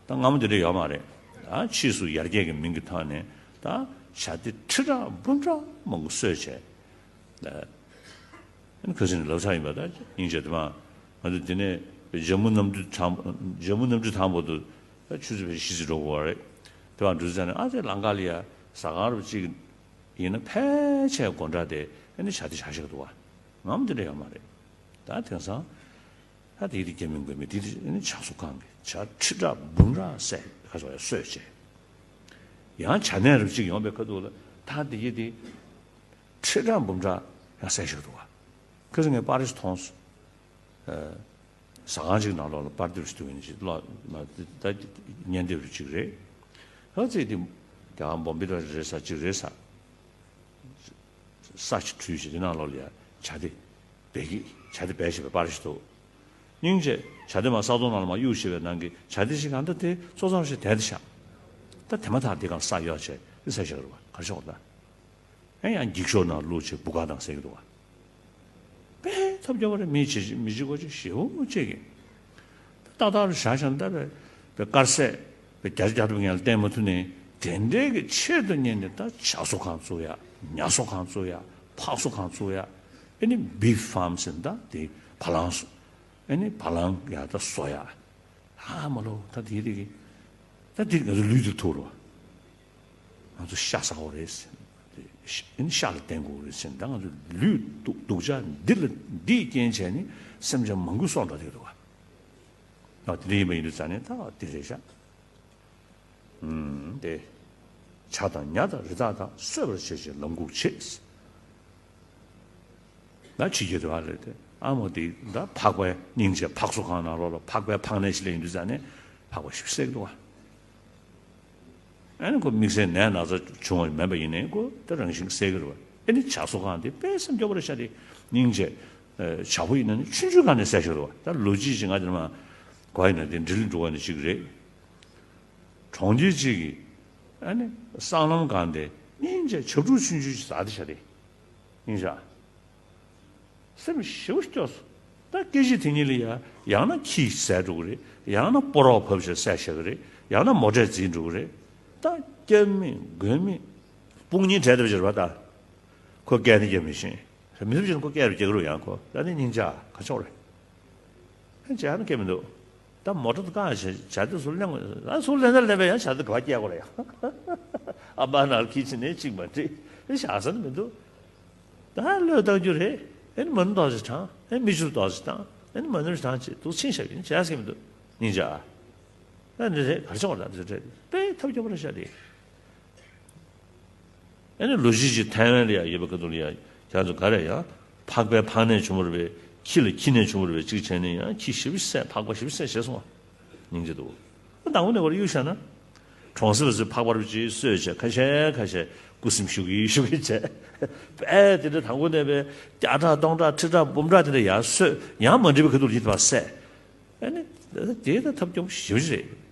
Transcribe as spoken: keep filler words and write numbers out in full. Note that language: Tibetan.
ད་སྔ་མོ་དེ་འདྲ་ཡོད་མ་རེད། ད་ཕྱིས་སུ་ཡར་རྒྱས་ཀྱི་མིང་གི་ཐོག་ནས་ད་བྱ་དེ་ཁྲི་ཕྲག་འབུམ་ཕྲག་མང་པོ་གསོས་བྱས། ཨ་ནི་ཁ་སང་ནས་ལབ་ཚར་ཡིན་པ། ད་སྙིང་རྗེ་དེ་མ། ང་ཚོ་འདི་ནས་ཇོ་མོ་གནམ་གྲུ་དང་། ཇོ་མོ་གནམ་གྲུ་དང་པོ་དུ་ད་ཆུ་ཚོད་ཕལ་ཆེར་བཞི་ཙམ་འགྲོ་དགོས་པ་རེད། དེ་བར་འགྲོ་ཙ་ནས་ཨ་ཙི་ལམ་ཁ་ལ་ཡ་ཟ་ཁང་རུ་གཅིག་ཡིན་ན་ཕལ་ཆེར་སྒོ་འགྲམ་དེ་ཨ་ནི་བྱ་དེ་བཞག་བཞག་འདུག་བ། ངའམ་དེ་འདྲ་ཡོད་མ་རེད། ད་དེང་སང་ད་དེ་དེ་སྐྱེ་མིན་དགོས་མིན་དེ་དེ་ཨ་ནི་བྱ་གསོ་ཁང་གི་བྱ་ཁྲི་ཕྲག་འབུམ་ཕྲག་བསད། ཁ་སོ་ཡ་གསོས་བྱས། ཡང་བྱ་ནད་རབ་གཅིག་ཡོང་པའི་ཁ་ཐུག་ལ་ད་དེ་ཡི་དེ་ཁྲི་ཕྲག་འབུམ་ཕྲག་ཡང་བསད་བཞག་འདུག་བ། ཁ་སང་ངས་པར་རིས་མཐོང་སོང་། ཨ། ཟ་ཁང་ཅིག་ནང་ལོགས་ལ་པར་དེབ་ཞིག་འདུག་ཡིན་ཅིག་ལོ་མ་ད་བརྙན་དེབ་རུ་ཅིག་རེད། ཧ་ཙི་དེ་རྒྱ་གར་བོམ་བེ་ལ་རེད་ས་ཅིག་རེད་ས། ས་ཞིག་བྲུས་ཤིག་དེ་ནང་ལོགས་ལ་ཡ་བྱ་དེ་སྦས་ཀྱི་བྱ་དེ་སྦས་བྱས་པའི་པར་ཞིག་འདུག་སྙིང་རྗེ། བྱ་དེ་མ་ས་དོང་ནང་ལ་མ་གཡུག་བྱས་པའི་ནང་གི་བྱ་དེ་ཞིག་གང་ལྟར་དེ་ཙོག་ཙོག་ཞིག་དེད་དེ་ཤག་ད་དེ་མ་ཐག་དེ་གང་ས་གཡོག་བྱས་དེ་ས་ཞིག་རུ་བ་གར་ཤོག་ད། ཨེ་ཡང་འགྱིག་ཤོག་ནང་བླུགས་བྱས་བུ་ག་དང་ཟེར་གྱི་འདུག་བ། དཔེ་ཐབས་སྐྱོ་བོ་རེད། མི་བྱེད་མི་བྱེད་གོ་ཅིག་ཞེ་བོ་བྱེད་ཀྱི། ཏག་ཏག་རུ་བཞག་བཞག་ད་བའི་བའི་དཀར་ཟས་བའི་རྒྱ་རྒྱ་ཐུབ་ངན་ལ་བརྟེན་མ་ཐུབ་ནས་དེ་འདྲའི་གི་ཆེད་དུ་གཉེར་ནས་ད་བྱ་གསོ་ཁང་བཙུགས་ཡ། ཉ་གསོ་ཁང་བཙུགས་ཡ། ཕག་གསོ་ཁང་བཙུགས་ཡ། ཨེ་ནི་བིག་ཕཱམ་ཟེར་ད་དེ་བ་ལང་། ཨེ་ནི་བ་ལང་ཡ་ད་བཟོ་ཡ། ཨ་མ་ལོ། ད་དེ་རིགས་ད་དེ་ང་ཚོ་ལུས་དེ་ཐུག་རོ། ང་ཚོ་ཤ་ཟ་དགོས་རེད་ཟེར། ཨེ་ནི་ཤ་ལ་བརྟེན་དགོས་རེད་ཟེར། ད་ང་ཚོ་ལུས་སྡུག་སྡུག་ཅག་འདི་ལ་འདིས་རྐྱེན་བྱས་ནས་སེམས་ཅན་མང་པོ་སྲོག་འགྲོ་བསྡད་འདུག་བ། ཨ་དེ་འདྲ་ཡིན་པ་ཡིན་དུས་ཙང་ནས་ད་དེ་རེད་ཤག་ཨུམ། དེ་བྱ་དང་ཉ་དང་རི་དྭགས་དང་གསོད་པར་བྱེད་ཅིང་ལམ་འགུགས་བྱེད། ད་ཕྱི་རྒྱལ་དུ་བ་ལས་དེ་ཨ་མོ་དེ་ད་ཕག་པའི་སྙིང་རྗེ་ཕག་གསོ་ཁང་ནང་ལོགས་ལ་ཕག་པའི་ཕག་ནད་ཞིག་སླེབས་ཡིན་དུས་ཙང་ནས་ཕག་པ་ཞིག་བསད་ཀྱི་འདུག་བ། ཨ་ནི་ཁོ་དམིགས་བསལ་ནད་ན་ཚ་བྱུང་བ་མེད་པ་ཡིན་ནའི་ཁོ་ད་རང་བཞིན་བསད་ཀྱི་རེད་བ། ཨ་ནི་བྱ་གསོ་ཁང་དེ་དཔེ་སེམས་སྐྱོ་པོ་རེད་ཤག་དེ་སྙིང་རྗེ། ཨ་བྱ་ཕོ་ཡིན་ན་ནི་ཆུང་ཆུང་སྒང་ནས་བསད་ཤོར་བ། ད་ལོ་རྒྱུས་ཅིག་ང་དེ་ནས་མ་གོ་ཡིན་ན་དེ་འབྲི་ལི་འགྲོ་བ་ནི་ཅིག་རེད། གྲོང་ཁྱེར་གཅིག་གི་ཨ་ནི་སྲང་ལམ་སྒང་དེ་སྙིང་རྗེ་བྱ་ཕྲུག་ཆུང་ཆུང་ཞིག་ཟ་དེ་བྱ་དེ། སྙིང་རྗེ། སེམས་ཞེ་པོ་སྐྱོ་སོང་། ད་སྐད་ཅིག་དེ་ཉིད་ལ་ཡ་ཡང་ན་ཁྱི་བསད་འགྲོ་གི་རེད། ཡང་ན་སྤོ་རོགས་བབས་བྱས་བསད་བཞག་གི་རེད། ཡང་ན་མོ་ཊས་འཛིང་འགྲོ་གི་རེད། ད་སྐྱབས་མེད་མགོན་མེད། དཔུང་གཉེན་བྲལ་བསྡད་པ་ཅིག་རེད་པ་ད། ཁོ་སྐད་ནི་སྐྱེ་མི་ཤེས། མི་ཐུབ་ཅིག་ཁོ་སྐད་རུ་སྐྱེ་གི་རུ་ཡང་ཁོ་ད་ནི་སྙིང་རྗེ་ག་ཆོག་རེད། ཨ་བྱས་ན་སྐད་མི་འདུག་ད་མོ་ཊ་དུ་བཀག་བྱས་བྱ་དེ་ཚུར་ལེན་དགོས། ཨ་ཚུར་ལེན་ད་ལེན་པས་ཡང་བྱ་དེ་ག་པར་སྐྱེལ་དགོས་རེད་ཡ། ཨ་མ་ནར་ཁི་ཆི་ནས་གཅིག་མ་འགྲིག་ཨེ་བཞག་ས་ནི་མི་འདུག་ད་བློས་བཏང་རྒྱུ་རེད། ཨེ་ནི་མ་ཎི་ཏོག་ཙམ་བགྲང་། ཨེ་ནི་མིག་ཆུ་ཏོག་ཙམ་བཏང་། ཨེ་ནི་མ་ཎི་བགྲང་བྱས་འདུག་ཕྱིན་བཞག་ཡིན་བྱས་སྐད་མི་འདུག་སྙིང་རྗེ་ཨ། ད་འདི་རེད་ག་རེ་བྱུང་བ་ད་འདི་རེད། དཔེ་ཐབས་སྐྱོ་པོ་རེད་ཤག་དེ། ཨ་ནི་ལོ་རྒྱུས་ཅིག་ཐའེ་ཝན་ལ་ཡང་ཡོད་པའི་ཁ་ཐུག་ལ་ཡང་ཁྱེད་ཚོ་ག་རེ་ཡང་ཕག་པའི་ཕག་ནད་བྱུང་བ་རེད་པས། ཁྱི་ལ་ཁྱི་ནད་བྱུང་བ་རེད་པས། གཅིག་བྱས་ནས་ཡང་ཁྱི་ཞེ་པོ་བསད། ཕག་པ་ཞེ་པོ་བསད་བྱས་སོང་བ། སྙིང་རྗེ་འདུག་ཨ་དང་པོ་ནས་བར་གཡུག་བཞག་ན། གྲོང་གསེབ་པ་ཚོས་ཕག་པ་རུ་ཅིག་གསོས་བྱས་ཁ་ཤས་ཁ་ཤས་སྐུ་སེམས་ཤུགས་ཀྱིས་ཤུགས་ཀྱིས་བྱས། ཨེ་དེ་འདྲ་དང་པོ་ནས་པའི་བརྒྱ་ཕྲག་སྟོང་ཕྲག་ཁྲི་ཕྲག་འབུམ་ཕྲག་དེ་འདྲ་ཡར་གསོས། ཡང་མ་འགྲིག་པའི་ཁ་ཐུག་ལ་ཡིད་པ་བསད། ཨ་ནི་དེ་ད་ཐབས་སྐྱོ་པོ་ཞེ་པོ་ཅིག་རེད།